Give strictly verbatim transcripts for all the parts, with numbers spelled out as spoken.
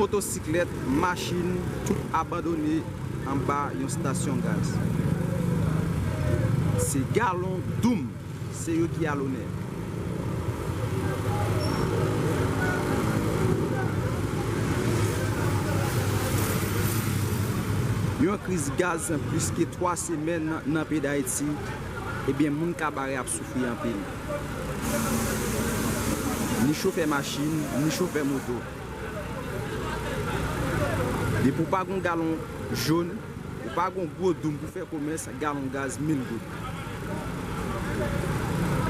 Motosiklèt, machin, tout abandone anba yon estasyon gaz. Se galon, doum, se yo ki alonè. Yon kriz gaz plis ke twa semèn nan peyi Dayiti, ebyen, moun Kabarè ap soufri anpil. Ni chofè machin, ni chofè moto. Depi w pa gon galon jòn, ou pa gon gwo doum pou fè komès, galon gaz mil goud.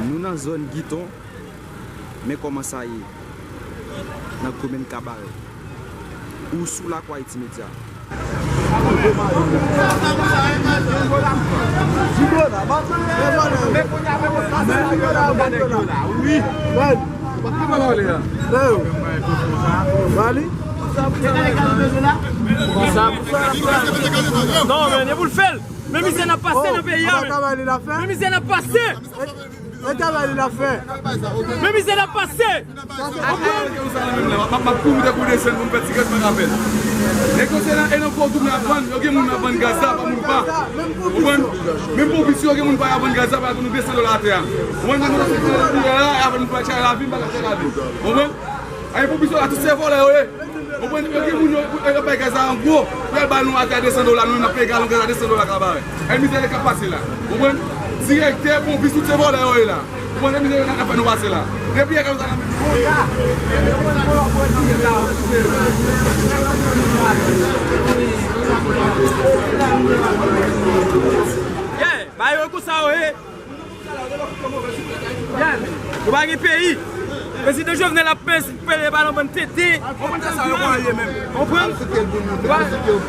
Nou nan zòn Giton, men kòman sa ye nan komin Kabarè. Ou sou Lakou Ayiti Medya. Non, men, e pou l fè l. Men mizè n ap pase nan peyi a, men. Men mizè n ap pase. E travay li l ap fè. Men mizè n ap pase. M ap, m ap kouri tankou desann pou m fè ti gaz mwen rapèl. Nèg yo se nan, e nan gwo doum y ap vann, yo gen moun ap vann gaz la, pa moun pa. Konprann? Menm pou piti yo gen moun pa y ap vann gaz la, pa nou desann dola atè a. Konprann? Mwen mwen se la, avè nou pa chay lavi, m pa ka chay lavi. Konprann? Ay pou piti yo la, tout se vòlè yo ye. Konprann? Yo gen moun yo, yo, yo bay gaz la an gwo, pou y al ba nou atè a desann dola, nou menm n ap peye galon gaz a desann dola Kabarè. E mizè nèg k ap pase la. Konprann? Direktè, ponpis, tout se vòlè yo ye la. Konprann? E mizè yo n ap fè nou pase la. Depi yè galon sa nan men. Yeah, ba yo konsa yo ye. Nou pa gen peyi. Prezidan Jovenel ap peze, pele ba nan bann tete. Konprann?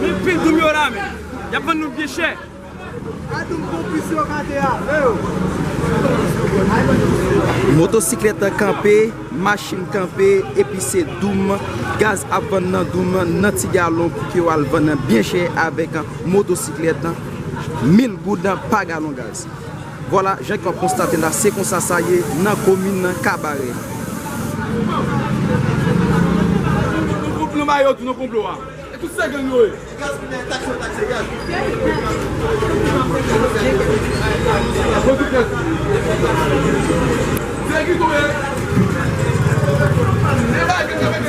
Men pil doum yo la, men. Y ap vann nou byen chè. Motosiklèt kanpe, machin kanpe, epi se doum, gaz ap vann nan doum, nan ti galon pou ke yo al vann byen chè avèk motosiklèt, mil goud pa galon gaz. Vwala, jan ke w ap konstate la, se konsa sa ye nan komin Kabarè. Nou konplo, nou ba yo tou nan konplo a. E tout se gang yo ye.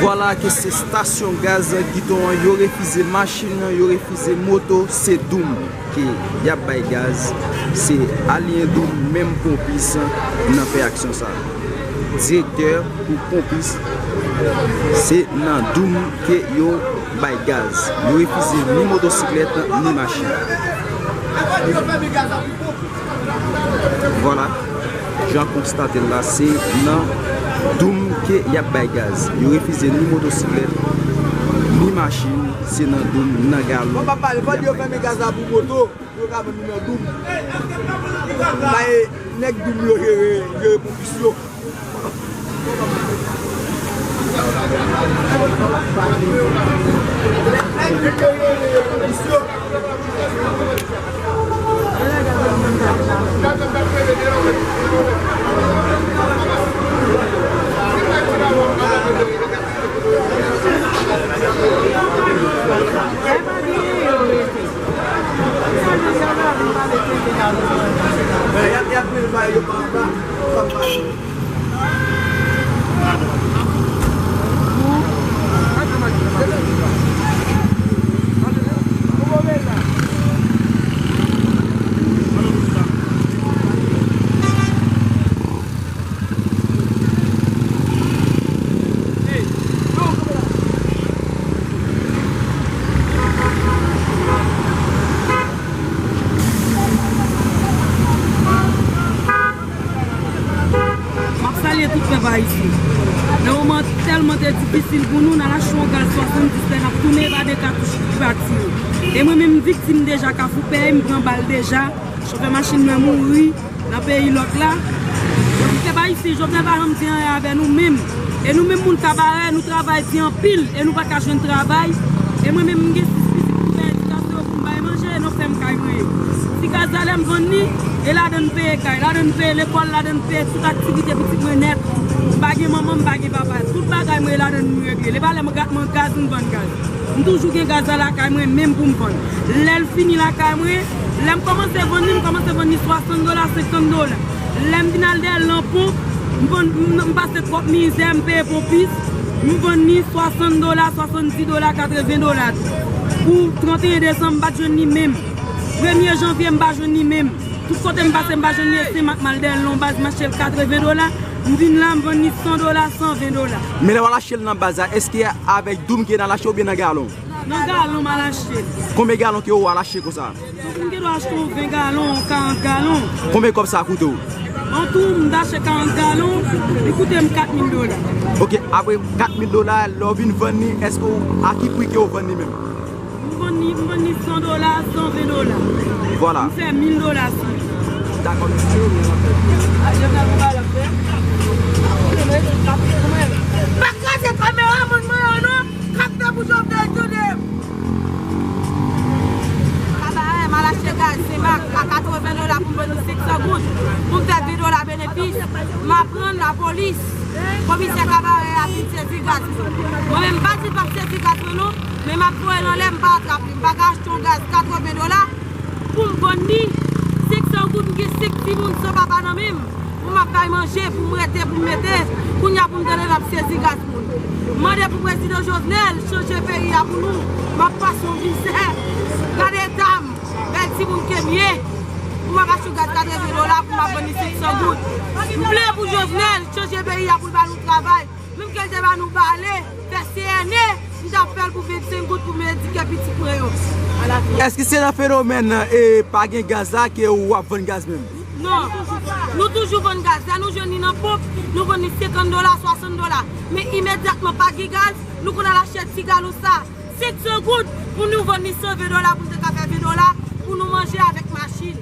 Vwala ke se estasyon gaz Giton an, yo refize machin, yo refize moto, se doum ke y ap bay gaz, se Alyen Doum, menm ponpis nan fè aksyon sa. Direktè pou ponpis, se nan doum ke yo bay gaz. Yo refize ni motosiklèt, ni machin. Vwala, jan konstate l la, se nan doum ke y ap bay gaz. Yo refize ni motosiklèt, ni machin, se nan doum, nan galon. Mwen pa pale, fò di yo fèmen gaz la pou moto, pou yo ka vann nou nan doum. Bay nèg doum yo jere, jere ponpis yo. M ap salye tout pèp ayisyen. Nan moman tèlman te difisil pou nou, n al achte yon gaz swasanndis lè n ap tounen, e pa de katouch ki pa tire. E mwen menm, m viktim deja Kafou Pèy, m pran bal deja, chofè machin mwen mouri nan peyi lòk la. Donk, pèp ayisyen, Jovenel pa janm di anyen avè nou menm. E nou menm moun Kabarè, nou travay di anpil, e nou pa ka jwenn travay. E mwen menm, m gen sis pitit pou fè edikasyon yo, pou m bay manje, e nan fèm kay mwen ye. Ti gaz la, lè m vann li, e ladan n peye kay, ladan n peye lekòl, ladan n peye tout aktivite pitit mwen nèt. M pa gen manman, m pa gen papa. Tout bagay mwen, e ladan n m regle. Lè m gat mwen gaz, m vann gaz. M toujou gen gaz la lakay mwen menm pou m vann. Lè l fini lakay mwen, lè m kòmanse vann li, m kòmanse vann li swasant dola, senkant dola. Lè m vin al dèyè l nan ponp, m vann, m, m pase twòp mizè, m peye ponpis, m vann li swasant dola, swasanndis dola, katreven dola tou. Pou tranteyen desanm, m pa t jwenn li menm. Premye janvye, m pa jwenn li menm. Tout kote m pase, m pa jwenn li, e Senmak m al dèyè l nan yon baz, m achte l katreven dola. M vin la, m vann li san dola, san ven dola. Men lè w al achte l nan baz la, èske avèk doum ke w al achte oubyen nan galon? Nan galon m al achte l. Konbyen galon ke w al achte konsa? Donk m gen dwa achte yon ven galon, yon karant galon. Konbyen kòb sa koute w? An tou, m t achte karant galon, li koute m kat mil dola. Ok, apre kat mil dola, lè w vin vann li, èske w, a ki pri ke w vann li menm? M vann li, m vann li san dola, san ven dola. Vwala. M fè mil dola sou li. Dakò, mesye. Pa kraze kamera moun mwen yo non. K ap fè pou Jovenel tande m. Kabarè, m al achte gaz Senmak a katreven dola pou m vann li senk san goud. Pou m fè ven dola benefis. M aprann lapolis. Komisè Kabarè a vin sezi gaz mwen. Mwen menm m pa di l p ap sezi gaz mwen non. Men m ap voye l anlè, m pa atrap li. M pa ka achte yon gaz katreven dola pou m vann li senk san goud, m gen senk timoun san papa nan men m. Pou m ap bay manje, pou m rete, pou m mete. Kounye a pou m tande l ap sezi gaz moun. M mande pou prezidan Jovenel chanje peyi a pou nou. M ap pase yon mizè. Gade eta m. Bèl timoun ke m ye. Pou m ap achte yon gaz katreven dola, pou m ap vann li senk san goud. M vle pou Jovenel chanje peyi a, pou l ba nou travay. Menm ke l te ba nou bale, fè C N E, m t ap fè l pou vennsenk goud pou m edike pitit mwen yo. Èske se nan fenomèn, e, pa gen gaz la ke w ap vann gaz menm? Non. Nou toujou vann gaz. Lè nou jwenn li nan ponp, nou vann li senkant dola, swasant dola. Men imedyatman pa gen gaz, nou konn al achte ti galon sa, senk san goud, pou nou vann li san ven dola, pou nou te ka fè ven dola, pou nou manje avèk machin.